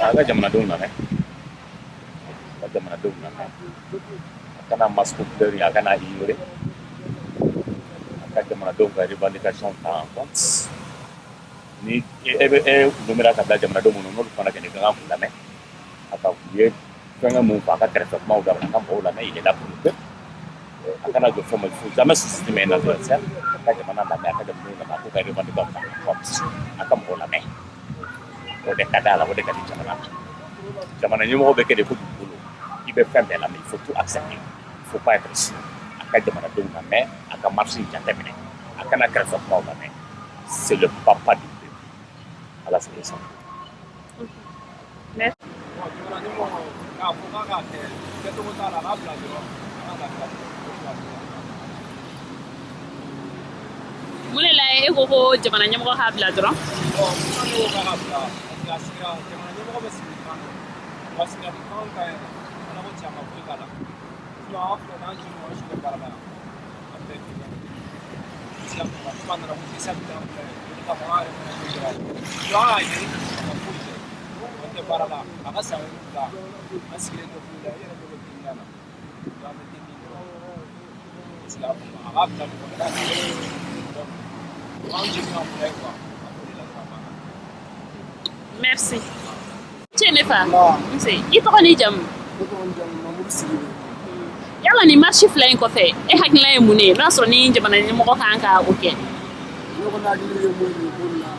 A ka jamanadenw lamɛn, a ka jamanadenw lamɛn, a kana masse populaire, a kana ignorer, a ka jamanadenw ka revendication ta en compte. Ni e bɛ e nommera ka bila jamanadenw minnu, n'olu fana kɛ, i ka kan k'u lamɛn. A ka u ye fɛnkɛ mun fɔ, a ka kɛrɛfɛ kumaw dabila, a ka mɔgɔw lamɛn. Il est là pour le peuple. A kana jɔ fɛn ma, il faut jamais sous-estimer un adversaire. A ka jamana lamɛn, a ka jamanadenw lamɛn, a k'u ka revendication ta en compte, a ka mɔgɔw lamɛn. O de ka d'a la, o de ka di jamana la. Jamana ɲɛmɔgɔ bɛ kɛ de ko dugukolo, i bɛ fɛn bɛɛ lamɛn, il faut tout accepter, il faut pas être sourd. A ka jamanadenw lamɛn, a ka marche jateminɛ, a kana kɛrɛfɛ kumaw lamɛn. C'est le papa du peuple. Ala sago sago. Merci. Bon, jamana ɲɛmɔgɔ k'a fɔ k'a k'a kɛ kɛcogo t'a la, a k'a bila dɔrɔn, a ka lafiya dɔrɔn, o de b'a to. Mun de la e ko ko jamana ɲɛmɔgɔ k'a bila dɔrɔn? Bon, mun ne ko k'a ka bila, parce que a sigira, jamana ɲɛmɔgɔ bɛ sigi kan dɔn wa, sigira ni kan ka ɲi, ala ko tiɲɛ, a ma foyi k'a la. Sinon an filɛ, n'an jeunes, an si tɛ baara la yan, an bɛɛ kelen siga kuma komi a nana ko dɛsɛ bɛ an filɛ, o de kama an yɛrɛ fana bɛ jɔ donc an y'a ye a ma foyi kɛ, an tɛ baara la. A ka san 7, an sigilen tɛ foyi la, i yɛrɛ ɲɛ bɛ denniya la, donc an bɛ den min dɔrɔn sigi a kun, a k'a bila mɔgɔ wɛrɛ donc an jeunes ka filɛ quoi, an b'o de la dɔrɔn, a banna. Merci. Ce ne fa. Nba. Nse, i tɔgɔ n'i jamu? Ne tɔgɔ ni jamu, Mamudu Sidibe. Yala nin marche fila in kɔfɛ, e hakilina ye mun ye, n'o y'a sɔrɔ ni jamana ɲɛmɔgɔ kan ka o kɛ? Ne kɔni hakili ye mun ye nin ko nin na,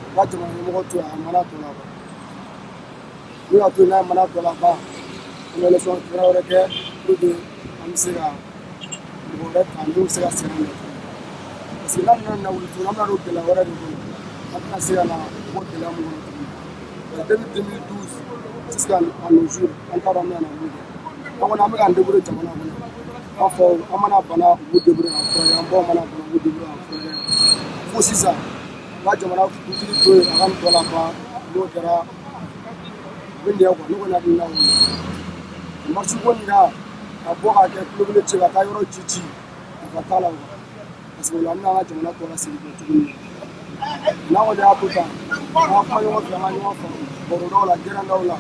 u ka jamana ɲɛmɔgɔ to yen, a mana tɔ la ban. N'u y'a to yen, n'a ye mana tɔ la ban, an bɛ élection fɛrɛ wɛrɛ kɛ pour que an bɛ se ka mɔgɔ wɛrɛ ta min bɛ se ka segin an nɔfɛ. Parce que n'a nana wuli tuguni, an bɛna don gɛlɛya wɛrɛ de kɔnɔ, an tɛna se ka na bɔ gɛlɛya mun kɔnɔ tuguni. Parce que depuis 2012 jusqu'à nos jours, an t'a dɔn an bɛna na mun kɛ. An kɔni, an bɛ k'an débrouiller jamana kɔnɔ. An faw, an mana bana, u b'u débrouiller k'an furakɛ, an baw mana bana, u b'u débrouiller k'an furakɛ. Fo sisan, u ka jamana kuntigi to yen, a ka nin tɔ laban. N'o kɛra, a bɛ ɲɛ quoi. Ne kɔni hakilina y'o ye. Marche ko nin kan ka bɔ k'a kɛ kulo kelen ci ka taa yɔrɔ ci ci, nafa t'a la quoi. Parce que o la, an bɛna an ka jamana tɔ lasegin kɔ tuguni. N'an kɔni y'a to tan, an ka kuma ɲɔgɔn fɛ, an ka ɲɔgɔn faamu barodaw la, gɛrɛndaw la,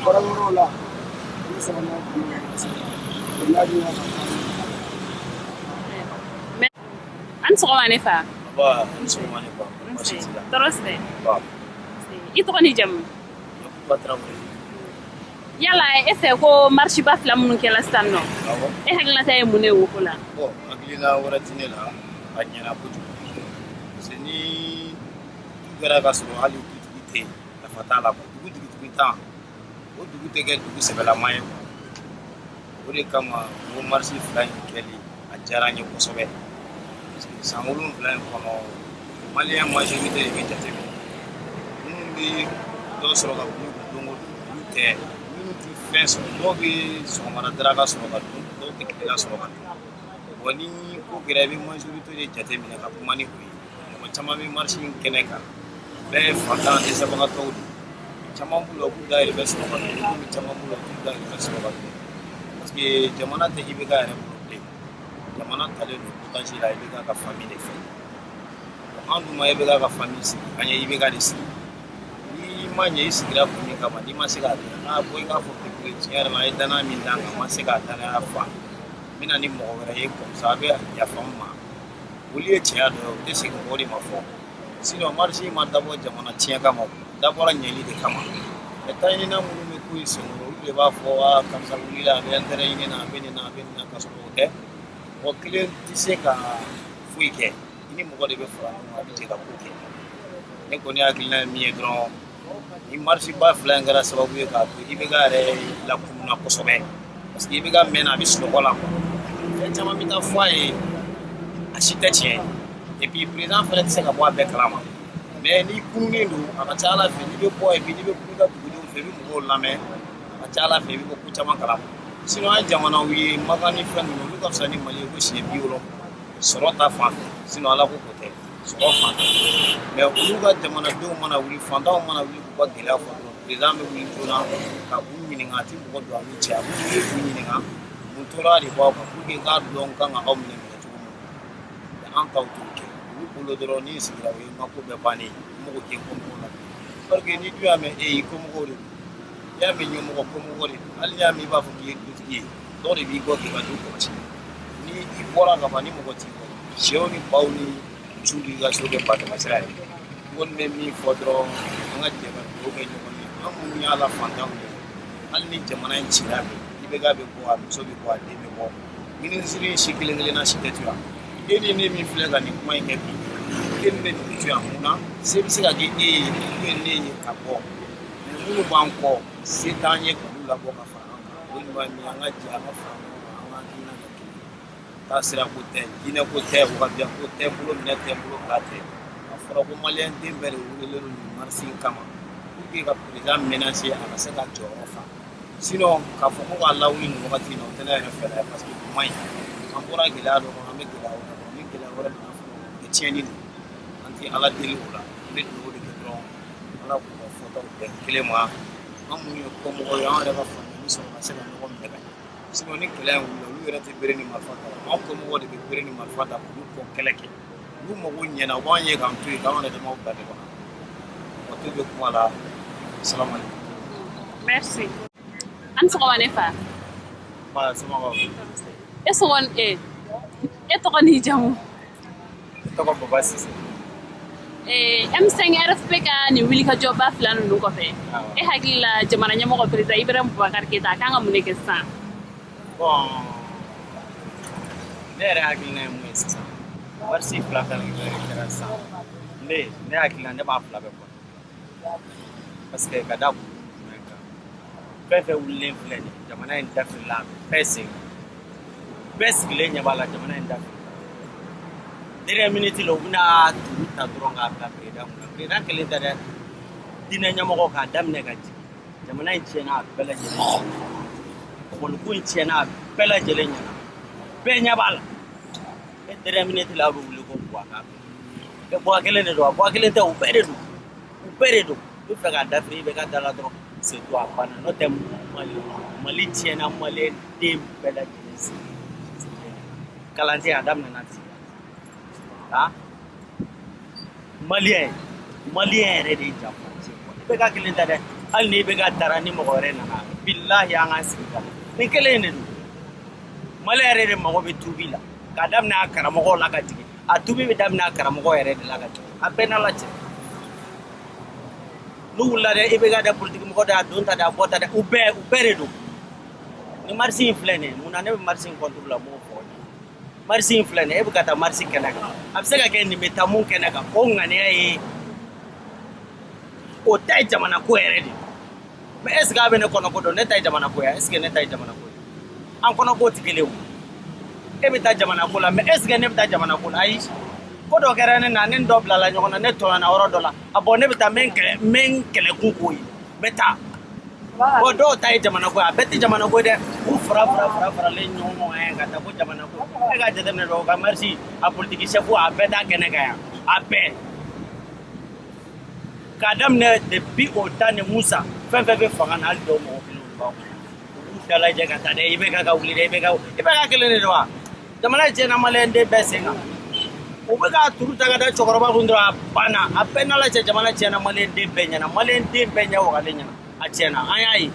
baarakɛyɔrɔw la, an bɛ sɔrɔ ka ɲɔgɔn faamu kosɛbɛ. O ye ne hakilina ye ka taa. An ni sɔgɔma ne fa. Nba, i ni sɔgɔma ne ba, baasi t'i la? Tɔɔrɔ si tɛ. Ba. I tɔgɔ ni jamu? Yakuba Tarawele. Yala e fɛ ko marche ba fila minnu kɛla sisan nɔ, Awɔ. e hakilinata ye mun ye o ko la? Bon, hakilina wɛrɛ tɛ ne la, a ɲɛna kojugu. Parce que ni du kɛra ka sɔrɔ hali dutigi tɛ yen, nafa t'a la quoi. Dugu dugutigi tan, o dugu tɛ kɛ dugu sɛbɛlama ye quoi. O de kama n ko marche fila in kɛli, a diyara n ye kosɛbɛ. Parce que san 7 in kɔnɔ, malien majorité de bɛ jateminɛ. Minnu bɛ dɔ sɔrɔ ka b'u kun don o don, olu tɛ. Minnu tɛ fɛn sɔrɔ, dɔw bɛ sɔgɔmada daraka sɔrɔ ka dun, dɔw tɛ tilela sɔrɔ ka dun. Bon, ni ko kɛra, i bɛ majorité de jateminɛ ka kuma ni o ye. Mɔgɔ caman bɛ marche in kɛnɛ kan, bɛɛ ye fantan dɛsɛbagatɔw de ye. Caman b'u la, u b'u dahirimɛ sɔrɔ ka dun, komi caman b'u la, u t'u dahirimɛ sɔrɔ ka dun. Parce que jamana tɛ IBK yɛrɛ bolo bilen. Jamana talen don otage la IBK ka famille de fɛ. An dun ma IBK ka famille sigi, an ye IBK de sigi. N'i ma ɲɛ, i sigira kun min kama, n'i ma se k'a kɛ, n'a bɔ i k'a fɔ pewu, tiɲɛ yɛrɛ la, a ye danaya min d'an kan, n ma se k'a danaya fa, n bɛ na ni mɔgɔ wɛrɛ ye comme ça, a bɛ yafa n ma. Olu ye cɛya dɔ ye, u tɛ segin kɔ de ma fɔ. Sinon marche ma dabɔ jamana tiɲɛ kama, o dabɔra ɲɛli de kama. Mais taɲinina minnu bɛ ko in senkɔrɔ, olu de b'a fɔ a karisa wulila, a bɛ intérêt ɲini na, a bɛ nin na, a bɛ nin na, ka sɔrɔ o tɛ. Mɔgɔ kelen tɛ se ka foyi kɛ, i ni mɔgɔ de bɛ fara ɲɔgɔn kan, a bɛ jɛ ka ko kɛ. Ne kɔni hakilina ye min ye dɔrɔn, ni marche ba fila in kɛra sababu ye k'a to IBK yɛrɛ lakununa kosɛbɛ, parce que IBK mɛnna, a bɛ sunɔgɔ la quoi. Fɛn caman bɛ taa fɔ a ye, a si tɛ tiɲɛ ye. Et puis président fɛnɛ tɛ se ka bɔ a bɛɛ kalama. Mais n'i kununnen don, a ka ca ala fɛ, n'i bɛ bɔ, et puis n'i bɛ kuma i ka dugudenw fɛ, i bɛ mɔgɔw lamɛn, a ka ca ala fɛ, i bɛ bɔ ko caman kalama. Sinon an ye jamanaw ye, Makan ni fɛn ninnu, olu ka fisa ni Mali ye ko siɲɛ 70 sɔrɔ ta fan fɛ. Sinon ala ko ko tɛ sɔrɔ fan fɛ, mais olu ka jamanadenw mana wuli, fantanw mana wuli k'u ka gɛlɛya fɔ dɔrɔn, président bɛ wuli joona ka u ɲininka. A ti mɔgɔ don a n'u cɛ, a b'u wuli k'u ɲininka mun tɔɔrɔya de b'aw kan, pour que k'a dɔn kan ka aw minɛ minɛ cogo min na. An taw t'o kɛ. Olu bolo dɔrɔn, n'i sigira, o ye n ka ko bɛɛ bannen ye, n mago tɛ kɔ mɔgɔw la. Parce que ni du y'a mɛn e ye, komɔgɔw de don. I y'a mɛn ɲɛmɔgɔ, komɔgɔ de don. Hali n'i y'a mɛn i b'a fɔ k'i ye dutigi ye, dɔw de b'i kɔ k'i ka du kɔlɔsi. Ni i bɔra ka ban, ni mɔgɔ t'i kɔ, sɛw ni baw ni misiw b'i ka so kɛ ba tɛmɛsira ye. N kɔni bɛ min fɔ dɔrɔn, an ka jɛ ka dugawu kɛ ɲɔgɔn ye. An minnu y'a la fantanw ye, hali ni jamana in cira bi, IBK bɛ bɔ, a muso bɛ bɔ, a den bɛ bɔ, minisiri si kelen kelenna si tɛ to yan. E ni ne min filɛ ka nin kuma in kɛ bi, e ni ne de bɛ to yan. Mun na se bɛ se ka kɛ e ye, ne ye ka bɔ? Minnu b'an kɔ, se t'an ye k'olu labɔ ka fara an kan. O ɲuman ye min ye, an ka jɛ an ka fara ɲɔgɔn kan, an ka hakilina kɛ kelen ye. Taa sira ko tɛ, diinɛ ko tɛ, wagabiya ko tɛ, bolo minɛ tɛ, bolo bila tɛ. A fɔra ko maliyɛn den bɛɛ de welelen don nin marche in kama pour que ka président menacer, a ka se ka jɔyɔrɔ fa. Sinon k'a fɔ ko k'a lawuli nin wagati in na, o tɛ ne yɛrɛ fɛla ye, parce que o man ɲi. An bɔra gɛlɛya dɔ kɔnɔ, an bɛ gɛlɛya wɛrɛ kɔnɔ. Ni gɛlɛya wɛrɛ nana fana, o bɛ kɛ tiɲɛni de ye. An tɛ Ala deli o la, an bɛ dugawu de kɛ dɔrɔn, Ala k'u ka fɔtaw bɛn kelen ma. An minnu ye kɔmɔgɔw ye, an yɛrɛ ka faamuyali sɔrɔ ka se ka ɲɔgɔn minɛ ka ɲɛ. Sinon ni kɛlɛ in wulila, olu yɛrɛ tɛ bere ni marifa ta, an kɔmɔgɔw de bɛ bere ni marifa ta k'olu kɔ kɛlɛ kɛ. N'u mago ɲɛna, u b'an ye k'an to yen, k'an yɛrɛ damaw bila ɲɔgɔn na. Mɔgɔ t'u bɛ kuma la. Salamu aleykum. Merci. An sɔgɔma ne fa. Ba, somɔgɔw? E sɔgɔ e e tɔgɔ n'i jamu? Ne tɔgɔ Baba Sise. M5 RFP ka nin wulikajɔba fila ninnu kɔfɛ, e hakili la jamana ɲɛmɔgɔ président Ibrahim Boubacar Keita, a kan ka mun de kɛ sisan? Bon, ne yɛrɛ hakilina ye mun ye sisan, marche fila fɛn kɛra sisan, ne hakilina, ne b'a fila bɛɛ kɔnɔ, parce que ka da kun jumɛn kan, fɛn fɛn wulilen filɛ nin ye, jamana in dafirila bɛɛ sen kan, bɛɛ sigilen ɲɛ b'a la, jamana in dafirila. Dernière minute la, u bɛna turu ta dɔrɔn k'a bila président kunna. Président kelen tɛ dɛ, diinɛ ɲɛmɔgɔ k'a daminɛ ka jigin. Jamana in tiɲɛna a bɛɛ lajɛlen ɲɛna, ekɔliko in tiɲɛna a bɛɛ lajɛlen ɲɛna, bɛɛ ɲɛ b'a la. E dernière minute la, aw bɛ wuli ko Buwa k'a fɛ. E Buwa kelen de don wa? Buwa kelen tɛ, u bɛɛ de don, u bɛɛ de don. U bɛ fɛ k'a dafiri i bɛ ka da la dɔrɔn, c'est tout, a banna. N'o tɛ, Mali tiɲɛna, maliyɛn den bɛɛ lajɛlen sigi kalan tɛ, a daminɛna ten. Ah, maliyɛn yɛrɛ de ye janfanci ye. I bɛ ka kelen tɛ dɛ, hali ni i bɛ ka dara ni mɔgɔ wɛrɛ nana, bilahi, an k'an sigi ka nin kelen in de don. Maliyɛn yɛrɛ de mago bɛ tubi la, k'a daminɛ a karamɔgɔw la ka jigin. A tubi bɛ daminɛ a karamɔgɔ yɛrɛ de la ka jigin, a bɛɛ n'Ala cɛ. N'u wulila dɛ, i bɛ ka dɛ, politiki mɔgɔ dɛ, a don ta dɛ, a bɔ ta dɛ, u bɛɛ de don. Ni marche in filɛ nin ye, mun na ne bɛ marche in contre la? N b'o fɔ aw ɲɛna. Marche in filɛ nin ye, e bɛ ka taa marche kɛnɛ kan, a bɛ se ka kɛ nin bɛ taa mun kɛnɛ kan, o ŋaniya ye o ta ye jamana ko yɛrɛ de. Mais est ce que a bɛ ne kɔnɔ ko dɔn? Ne ta ye jamana ko ye? Est ce que ne ta ye jamana ko ye? An kɔnɔ ko tɛ kelen o. E bɛ taa jamana ko la, mais est ce que ne bɛ taa jamana ko la? Ayi, ko dɔ kɛra ne na, ne ni dɔ bilala ɲɔgɔn na, ne tɔɲɔna yɔrɔ dɔ la. A bɔn, ne bɛ taa n bɛ n kɛlɛ, n bɛ n kɛlɛkun k'o ye, n bɛ taa. Bon, dɔw ta ye jamana ko ye, a bɛɛ tɛ jamana ko ye dɛ. U fara fara fara faralen ɲɔgɔn kan ka taa ko jamana ko. E ka jateminɛ dɔrɔn, u ka marche, a politiki chef, a bɛɛ t'a kɛnɛ kan yan, a bɛɛ k'a daminɛ depuis o temps ni Musa, fɛn fɛn bɛ fanga na, hali dɔw mɔgɔ kelen olu b'a kɔnɔ, u b'u dalajɛ ka taa dɛ. I bɛ ka wuli dɛ, i bɛ ka kelen de don wa. Jamana tiɲɛna maliyɛn den bɛɛ sen kan. U bɛ ka turu ta ka da cɛkɔrɔba kun dɔrɔn, a banna. A bɛɛ n'Ala cɛ, jamana tiɲɛna maliyɛn den bɛɛ ɲɛna, maliyɛn den bɛɛ ɲɛ wagalen ɲɛna, a tiɲɛna, an y'a ye.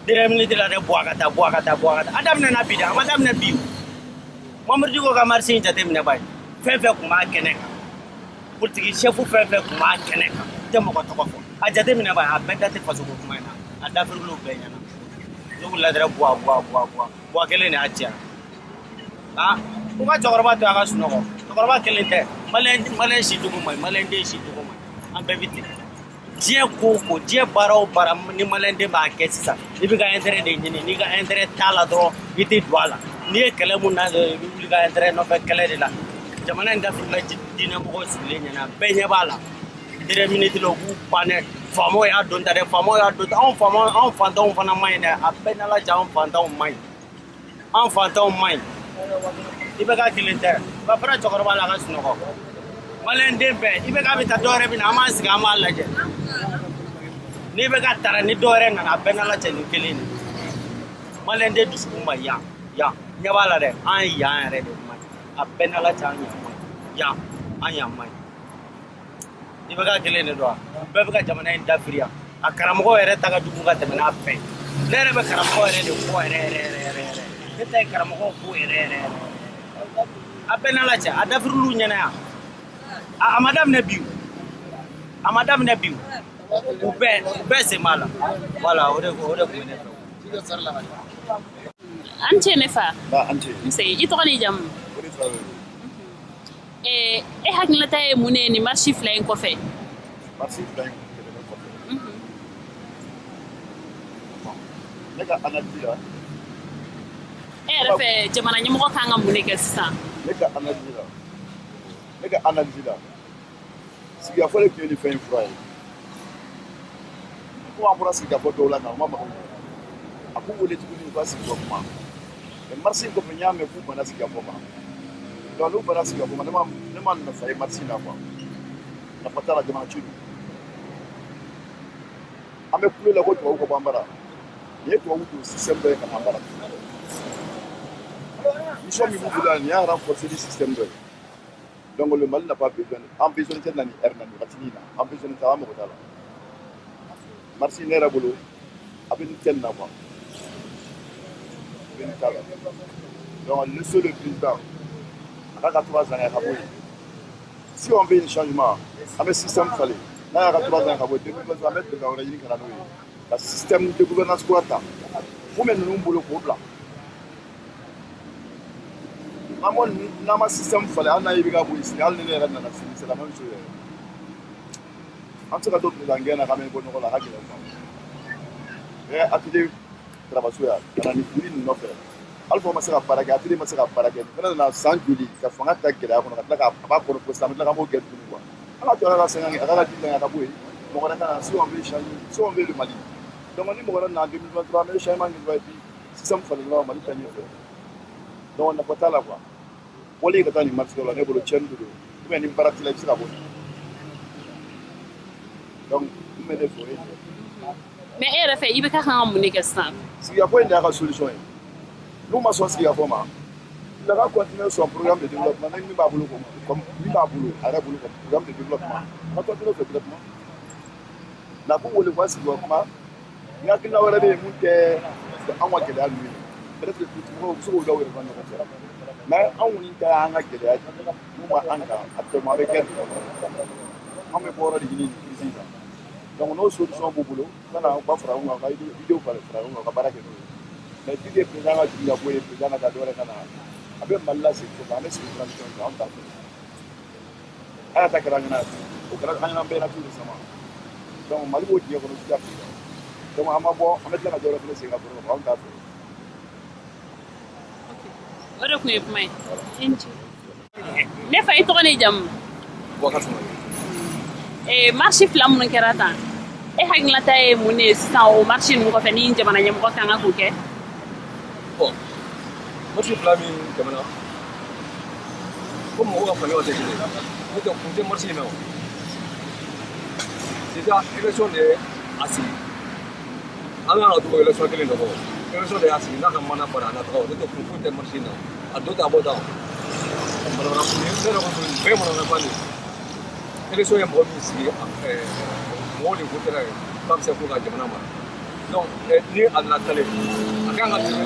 Dernière minute la dɛ, Buwa ka taa, Buwa ka taa, Buwa ka taa. A daminɛna bi dɛ, a ma daminɛ bi o. Mamudu Diko ka marche in jateminɛ ba ye, fɛn fɛn tun b'a kɛnɛ kan, politiki chef fɛn fɛn tun b'a kɛnɛ kan, n tɛ mɔgɔ tɔgɔ fɔ, a jateminɛ ba ye, a bɛɛ da tɛ fasoko kuma in na, a dafiriliw bɛɛ ɲɛna. Ne wulila dɔrɔn, Buwa, Buwa, Buwa, Buwa, Buwa kelen de y'a tiɲɛ. Ah, u ka cɛkɔrɔba to a ka sunɔgɔ. Cɛkɔrɔba kelen tɛ, maliyɛn si cogo man ɲi, maliyɛn den si cogo man ɲi, an bɛɛ bɛ ten. Diɲɛ ko o ko, diɲɛ baara o baara, ni maliyɛn den b'a kɛ sisan, i bɛ ka intérêt de ɲini. N'i ka intérêt t'a la dɔrɔn, i tɛ don a la. N'i ye kɛlɛ mun na dɔrɔn, i bɛ wuli ka intérêt nɔfɛ kɛlɛ de la. Jamana in dafirila diinɛ mɔgɔw sigilen ɲɛna, bɛɛ ɲɛ b'a la. Dernière minute la, u b'u pan dɛ. Faamaw y'a don ta dɛ, faamaw y'a don ta. Anw faamaw, anw fantanw fana man ɲi dɛ, a bɛɛ n'Ala cɛ, anw fantanw man ɲi, anw fantanw man ɲi. I bɛ ka kelen tɛ, ba fara cɛkɔrɔba la a ka sunɔgɔ. Maliyɛn den bɛɛ, i bɛ ka bɛ taa, dɔ wɛrɛ bɛ na, an b'an sigi, an b'a lajɛ. N'i bɛ ka tara ni dɔ wɛrɛ nana, a bɛɛ n'Ala cɛ, nin kelen de. Maliyɛn den dusukun ma yan yan, ɲɛ b'a la dɛ, an yan yɛrɛ de man ɲi, a bɛɛ n'Ala cɛ, an yan man ɲi, yan an yan man ɲi. IBK kelen de don wa? U bɛɛ bɛ ka jamana in dafiri yan. A karamɔgɔ yɛrɛ ta ka jugu ka tɛmɛ n'a bɛɛ ye. Ne yɛrɛ bɛ karamɔgɔ yɛrɛ de kɔ yɛrɛ yɛrɛ yɛrɛ yɛrɛ yɛrɛ. Ne ta ye karamɔgɔ ko yɛrɛ yɛrɛ yɛrɛ. A bɛɛ n'Ala cɛ, a dafiriliw ɲɛna yan. A ma daminɛ bi o. A ma daminɛ bi o. U bɛɛ sen b'a la. Voilà, o de tun bɛ ne fɛ. An ce ne fa. Ba an ce. Nse, i tɔgɔ n'i jamu? O de Tarawele don. E hakilinata ye mun de ye nin marche fila in kɔfɛ? Marche fila in tɛmɛnen kɔfɛ, bon, ne ka analyse la, E yɛrɛ fɛ, jamana ɲɛmɔgɔ kan ka mun de kɛ sisan? Ne ka analyse la, sigikafɔ de tun ye nin fɛn in fura ye. Komi an bɔra sigikafɔ dɔw la nka u ma mago ɲɛ, a k'u wele tuguni u ka sigi ka kuma. Mais marche in kɔfɛ, n y'a mɛn k'u banna sigikafɔ ma. Donc n'u banna sigikafɔ ma, ne ma nafa ye marche in na quoi. Nafa t'a la, jamana ci don. An bɛ kule la ko tubabu ka bɔ an bara. Nin ye tubabu don système dɔ ye ka na an bara. Mission min b'u bolo yan, nin y'a renforcer ni système dɔ ye. Donc le Mali n'a pas besoin, an besoin tɛ na nin heure na, nin wagatinin na, an besoin tɛ, an mago t'a la. Marche, ne yɛrɛ bolo, a bɛ nin tɛ nin na quoi, a bɛ nin t'a la. Donc laissez le président a k'a ka 3 ans kɛ ka bɔ yen. Si on veut un changement, an bɛ système falen. N'a y'a ka 3 ans ka bɔ yen, 2023, an bɛ président wɛrɛ ɲini ka na n'o ye ka système de gouvernance kura ta mun bɛ ninnu bolo k'o bila. N'an ma n'an ma système falen, hali n'a ye bɛ ka bɔ yen sini, hali ni ne yɛrɛ nana sini, c'est la même chose yɛrɛ. An tɛ se ka to président gɛn na k'an bɛ bɔ nɔgɔ la, a ka gɛlɛn quoi. Bɛɛ ATT tarabaso yan ka na nin kuru nin nɔfɛ. Alpha ma se ka baara kɛ, ATT ma se ka baara kɛ. Nin fana nana san joli ka fanga ta gɛlɛya kɔnɔ, ka tila k'a a b'a kɔnɔ ko sisan an bɛ tila k'an b'o gɛn tuguni quoi. An ka to a ka 5 ans, a ka 10 ans, a ka bɔ yen, mɔgɔ wɛrɛ ka na. Si on veut changer, si on veut le Mali, donc ni mɔgɔ wɛrɛ nana en 2023, an bɛ changement kɛ dɔrɔn et puis système falen dɔrɔn, Mali ta ɲɛfɛ. Donc nafa t'a la quoi. Bɔli ka taa nin marche la, ne bolo tiɲɛni de don. Ou bien ni baara t'i la, i bɛ se ka bɔ. Donc n bɛ ne fɛ, o ye nin ye. Mais e yɛrɛ fɛ, IBK kan ka mun de kɛ sisan? Sigikafɔ in de y'a ka solution ye. N'u ma sɔn sigikafɔ ma, il a qu'à continuer son programme de développement. Ni min b'a bolo comme min b'a bolo a yɛrɛ bolo comme programme de développement, a ka continuer o fɛ directement. Mais a k'u wele k'u ka sigi ka kuma ni hakilina wɛrɛ bɛ yen mun tɛ anw ka gɛlɛya ninnu ye. Peut-être que politique mɔgɔw bɛ se k'o dɔw yɛrɛ fɔ ɲɔgɔn cɛ, mais anw kɔni ta y'an ka gɛlɛya ye mun b'an kan actuellement. An bɛ guerre de kɔnɔ, an bɛ bɔ yɔrɔ de ɲini nin crise in na. Donc n'o solution b'u bolo, u ka na u ka fara ɲɔgɔn kan, u ka idée fara ɲɔgɔn kan, u ka baara kɛ n'o ye. Mais du que président ka jigin ka bɔ yen, président ka taa, dɔ wɛrɛ ka na, a bɛ Mali lasegin kɔfɛ, an bɛ segin transition kan, anw t'a fɛ. A y'a ta kɛra an ɲɛna, o kɛra an ɲɛna bɛɛ ɲɛna tout récemment. Donc Mali b'o dingɛ kɔnɔ jusqu'à présent. Donc an ma bɔ, an bɛ tila ka dɔ wɛrɛ fana segin ka bɔ kɔfɛ, anw t'a fɛ. O de tun ye kuma ye. I ni ce. Ne fa, i tɔgɔ n'i jamu? Boubacar Soumaré. Marche fila minnu kɛra tan, e hakilinata ye mun de ye sisan o marche ninnu kɔfɛ, ni jamana ɲɛmɔgɔ kan ka k'o kɛ? Bon, marche fila min tɛmɛna, ko mɔgɔw ka faamuyaw tɛ kelen ye. N'o tɛ, kun tɛ marche in na o. Déjà, élection de ye a sigi. An kan ka tugu élection kelen de kɔ. Élection de y'a sigi n'a ka mana banna, a na taga o. N'o tɛ, kun foyi tɛ marche in na. A don ta a bɔ ta o. Manamana ne yɛrɛ ko nin bɛɛ ye manamanakan de ye. Élection ye mɔgɔ min sigi, mɔgɔw de voté ye k'a bɛ se ko ka jamana mara. Donc ni a nana kale, a kan ka dɛmɛ,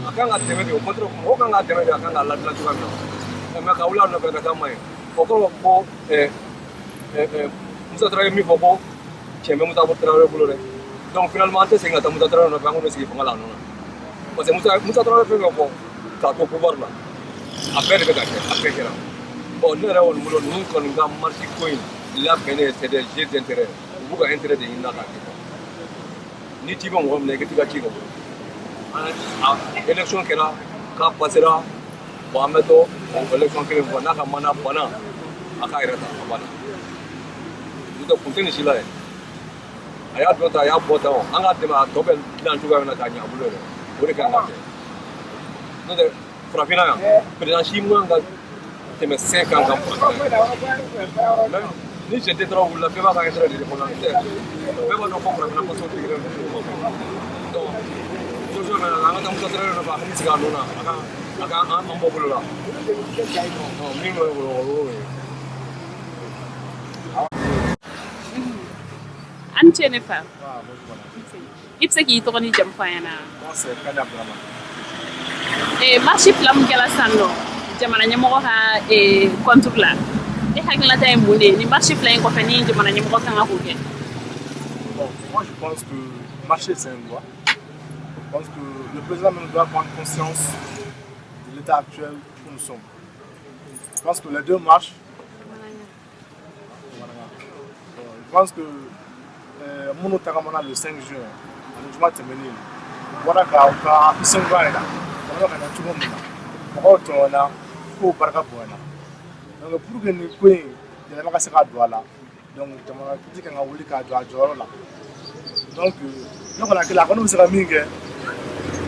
a kan ka dɛmɛ de. Au contraire, mɔgɔ kan ka dɛmɛ de, a kan ka ladilan cogoya min na. Mais ka wuli a nɔfɛ ka taa ma ye, o kɔrɔ ko Musa Tarawele ye min fɔ ko tiɲɛ bɛ Musa Tarawele bolo dɛ. Donc finalement, an tɛ segin ka taa Musa Tarawele nɔfɛ, an k'o sigi fanga la a nɔ na, parce que Musa Tarawele fɛn fɛn fɔ k'a to pouvoir la, a bɛɛ de bɛ ka kɛ, a bɛɛ kɛra. Bon, ne yɛrɛ kɔni bolo, ninnu kɔni ka marche ko in labɛnnen, c'est des jeux d'intérêt. U b'u ka intérêt de ɲini na k'a kɛ. Ni ci bɛ mɔgɔ min na, i ka t'i ka ci kɛ. A élection kɛra k'a passera, bon, an bɛ to o élection kelen fɔ. N'a ka mana banna, a k'a yɛrɛ ta, a banna. N'o tɛ, kun tɛ nin si la yɛrɛ. A y'a dɔn ta, a y'a bɔ ta, o an k'a dɛmɛ, a tɔ bɛ dilan cogoya min na k'a ɲɛ a bolo yɛrɛ, o de kan ka kɛ. N'o tɛ, farafinna yan, président si man ka tɛmɛ 5 ans kan farafinna yan. Mais ni jɛnte dɔrɔn wulila, bɛɛ b'a ka intérêt de kɔnɔ. N'o tɛ, bɛɛ b'a dɔn ko farafinna faso tigɛlen don. Donc solution bɛ na, an ka taa Musa Tarawele nɔfɛ, a ka sigi a nɔ na, a ka an bɔ bolo la. Min bɛ ne bolo, o y'o ye. An ce ne fa. I bɛ se k'i tɔgɔ ni jamu fɔ an ɲɛna? Moi, c'est Kane Abdraman. Marche fila min kɛra sisan nɔ jamana ɲɛmɔgɔ ka contre la, e hakilinata ye mun de ye ni marche fila in kɔfɛ, ni jamana ɲɛmɔgɔ kan ka k'o kɛ? Bon, moi je pense que marcher, c'est un droit. Je pense que le président même doit prendre conscience de l'état actuel où nous sommes. Je pense que les deux marches. Bon, je pense que minnu tagamana le 5 juin ani juma tɛmɛnen, u bɔra ka u ka nisɔngoya yira jamana ka taa cogo min na, mɔgɔw tɔɲɔna, kow barika bonyana. Donc pour que nin ko in yɛlɛma ka se ka don a la, donc jamanakuntigi kan ka wuli k'a jɔ a jɔyɔrɔ la. Donc ne kɔni hakili la, a kɔni bɛ se ka min kɛ,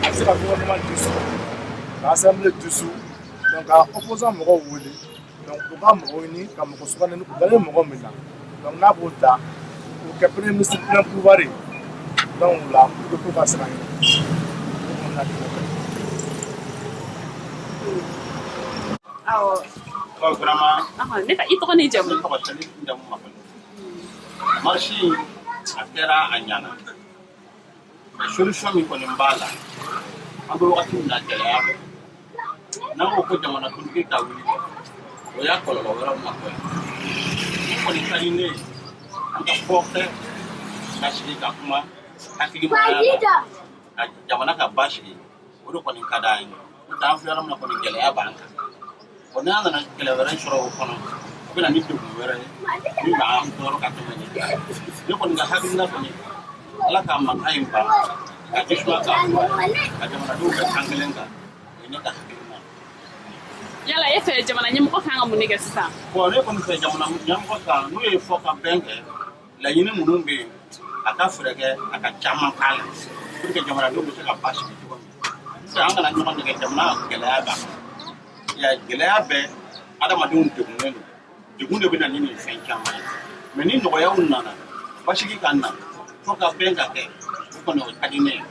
a bɛ se ka gouvernement dissous, ka assemblée dissous, donc ka opposant mɔgɔw wele, donc u ka mɔgɔw ɲini ka mɔgɔ sugandi u dalen mɔgɔ min na. Donc n'a b'o ta k'o kɛ premier ministre plein pouvoir ye, donc o la pour que ko ka se ka ɲɛ. O kɔni hakilina ye. Awɔ. Bon, vraiment, Ne fa, i tɔgɔ ni jamu? Ne tɔgɔ Salif Jamu Makɔlɔ. Marche in, a kɛra, a ɲana. Mais solution min kɔni b'a la, an bɛ wagati min na, gɛlɛya bɛ. N'an ko ko jamanakuntigi ka wuli, o y'a kɔlɔlɔ wɛrɛw natɔ ye. Min kɔni ka di ne ye, an ka fɔ kɛ ka sigi ka kuma hakilimaya la, ka jamana ka basigi, o de kɔni ka d'an ye. N'o tɛ, an filɛ yɔrɔ min na kɔni, gɛlɛya b'an kan. Bon, n'a nana kɛlɛ wɛrɛ sɔrɔ o kɔnɔ, o bɛ na ni degun wɛrɛ ye min b'an tɔɔrɔ ka tɛmɛ nin kan. Ne kɔni ka hakilina kɔni, Ala ka mankan in ban, ka jisuma k'a fɔ, ka jamanadenw bɛ kan kelen kan, o ye ne ka hakilina ye. Yala e fɛ, jamana ɲɛmɔgɔ kan ka mun de kɛ sisan? Bon, ne kɔni fɛ, jamana ɲɛmɔgɔ kan, n'u ye fɔ ka bɛn kɛ, laɲini minnu bɛ yen, a ka fɛɛrɛ kɛ a ka caman k'a la pour que jamanadenw bɛ se ka basigi cogo min. Sisan, an kana ɲɔgɔn nɛgɛ, jamana gɛlɛya b'a kan. Ya gɛlɛya bɛ adamadenw degunnen don, degun de bɛ na ni nin fɛn caman ye. Mais ni nɔgɔyaw nana, basigi ka na, fo ka bɛn ka kɛ, o kɔni o ka di ne ye.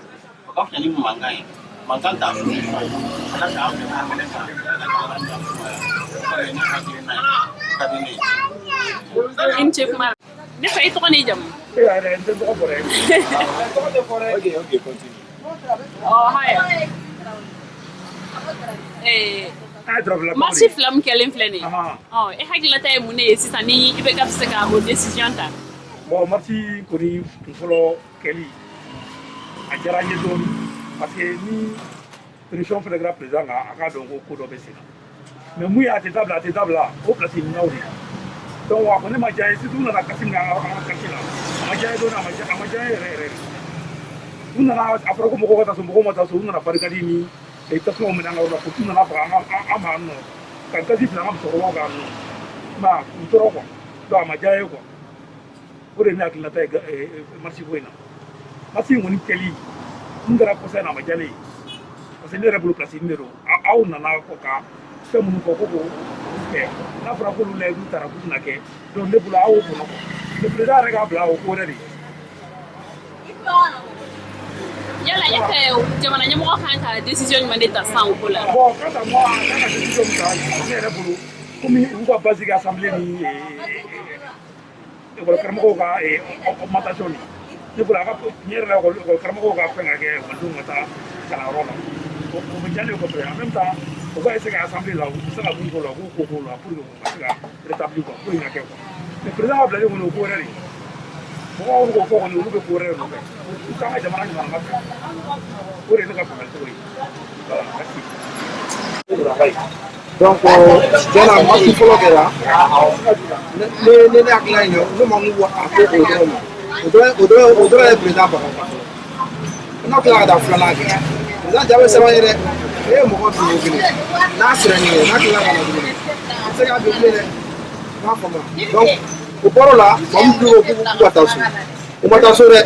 O ka fisa ni mankan ye, mankan t'a solution ye. Ala k'an bɛn kan kelen kan, Ala ka jamana ɲɛ sumaya. O kɔni ye ne hakilina ye, o ka di ne ye. I ni ce kuma la. Ne fa, i tɔgɔ n'i jamu? E yɛrɛ, n tɛ tɔgɔ fɔ dɛ. Ok, continue. Ɔ haya. An ye dɔrɔn Marche fila min kɛlen filɛ nin ye, Ahan. ɔ e hakilinata ye mun de ye sisan ni i bɛ ka bɛ se ka o décision ta? Bon, marche kɔni kun fɔlɔ kɛli, a diyara n ye dɔɔni, parce que ni pression fɛnɛ kɛra président kan, a k'a dɔn ko ko dɔ bɛ sen na. Mais mun ye a tɛ dabila, a tɛ dabila, o place ɲininaw de. Donc a kɔni ma diya n ye, surtout u nana kasi min kɛ an ka quartier la, a ma diya n ye dɔɔni, a ma diya n ye yɛrɛ yɛrɛ de. U nana, a fɔra ko mɔgɔw ka taa so, mɔgɔw ma taa so. U nana barricade ni tasumaw minɛ an ka yɔrɔ la, polisiw nana faga an ka an ma yan nɔ, ka gazi fili an ka musokɔrɔbaw kan yan nɔ. I m'a ye, k'u tɔɔrɔ quoi. Donc a ma diya n ye quoi. O de ye ne hakilinata ye marche ko in na. Marche in kɔni kɛli mun kɛra kɔsa in na, a ma diya ne ye, parce que ne yɛrɛ bolo, place nin de don. Aw nana kɔ ka fɛn minnu fɔ ko k'o kɛ, n'a fɔra k'olu layidu taara k'u bɛna kɛ, donc ne bolo, aw y'o kɔnɔ quoi. Le président yɛrɛ k'a bila, o ko wɛrɛ de ye. Yala e fɛ, jamana ɲɛmɔgɔ kan ka décision jumɛn de ta sisan o ko la? Bon, quant à moi, a kan ka décision min ta, ne yɛrɛ bolo, komi u ka base kɛ assemblée ni école karamɔgɔw ka augmentation ni, ne bolo, a ka tiɲɛ yɛrɛ la, école karamɔgɔw ka fɛn ka kɛ ekɔlidenw ka taa kalanyɔrɔ la, o bɛ diya ne ye kosɛbɛ. En même temps, u ka essayer ka assemblée la, u bɛ se ka mun k'o la, u k'u ko k'o la pour que u ka se ka rétablir quoi, ko in ka kɛ quoi. Mais président ka bilali kɔni, o ko wɛrɛ de ye. Mɔgɔw b'o fɔ kɔni, olu bɛ ko wɛrɛ de nɔfɛ. U t'an ka jamana ɲuman fɛ. O de ye ne ka faamuyali cogo ye. Voilà, merci. Donc tiɲɛ na, marche fɔlɔ kɛra, ne hakilina ye, ne ma n ko a ko o dɔrɔn ma, o dɔrɔn ye président baga n'a tilala ka taa filanan kɛ. Président ja bɛ sɛbɛn ye dɛ. E ye mɔgɔ bin ko kelen, n'a sera nin ye, n'a tilala ka na tuguni, a tɛ se k'a bin bilen dɛ. I m'a faamu? Donc o bɔr'o la, maa min ko k'u ka taa so, u ma taa so dɛ.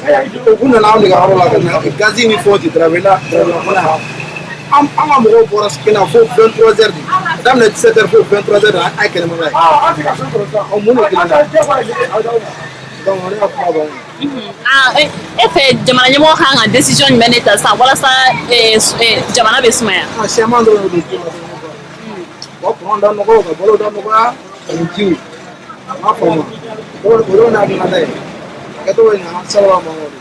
U nana anw de ka yɔrɔ la ka na gazi ni fɛnw ci Darabela Darabela kɔnɔ yan. An ka mɔgɔw bɔra kɛnɛ fo 23 heures de, ka daminɛ 17 heures fo 23 heures de, an ye kɛnɛmana ye. Ah, an tɛ ka fɛn sɔrɔ sisan. Ɔ, mun de kelen An na? tɛ diyagoya ye aw d'aw ma. Donc ne ka kuma b'anw ye. Ah, e fɛ, jamana ɲɛmɔgɔ kan ka décision jumɛn de ta sisan walasa jamana bɛ sumaya? Ah, siaman dɔrɔn de don ko la. Ka kuran da nɔgɔya, ka balo da nɔgɔya, ani jiw. A m'a faamu? O dɔrɔn de hakilina ye. A kɛcogo in na salama Mamadu.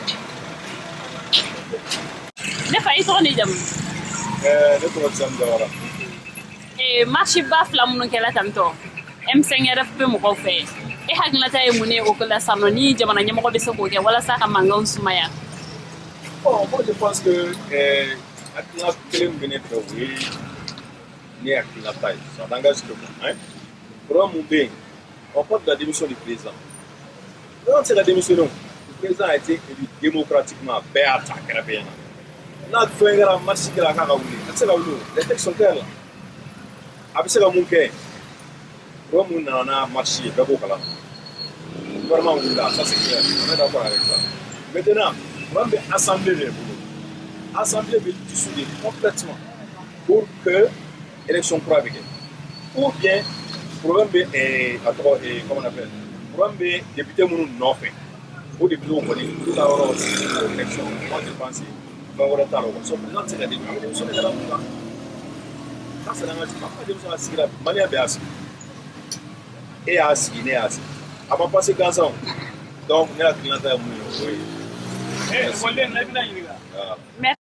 Ne fa, i tɔgɔ ni jamu? Ne tɔgɔ Sam Jawara. Marche ba fila minnu kɛla tantɔ M5 RFP mɔgɔw fɛ, e hakilinata ye mun ye o ko la sisan nɔ, ni jamana ɲɛmɔgɔ bɛ se k'o kɛ walasa ka mankanw sumaya? Bon, moi je pense que hakilina kelen min bɛ ne fɛ, o ye ne hakilinata ye, ça n'engage que moi, hein. Problème mun bɛ yen, on parle de la démission du président. Le président tɛ se ka démissionner o. Le président a été élu démocratiquement, bɛɛ y'a ta a kɛra bɛɛ ɲɛna. N'a fɛn kɛra, marche kɛra, a kan ka wuli, a tɛ se ka wuli o. Les textes sont clairs là. A bɛ se ka mun kɛ? Problème mun nana n'a marche ye, bɛɛ b'o kalama. Gouvernement wulila, ça c'est clair, on est d'accord avec ça. Maintenant, problème bɛ assemblée de bolo. Assemblée bɛ dissoudre complètement pour que élection kura bɛ kɛ. Ou bien problème bɛ a tɔgɔ comment on appelle, problème bɛ député minnu nɔfɛ, o député kɔni olu ka yɔrɔ élection. Moi je pense fɛn wɛrɛ t'a la quoi. So président tɛ se ka démissionner, a bɛ démissionner ka da mun kan? Ça c'est n'engage pas. A démissionner, a sigira, malien bɛɛ y'a sigi. E y'a sigi, ne y'a sigi. A ma passé gansan o. Donc ne hakilinata ye mun ye, o ye. Ekɔliden na, i bɛna ɲininka. Voilà. Merci.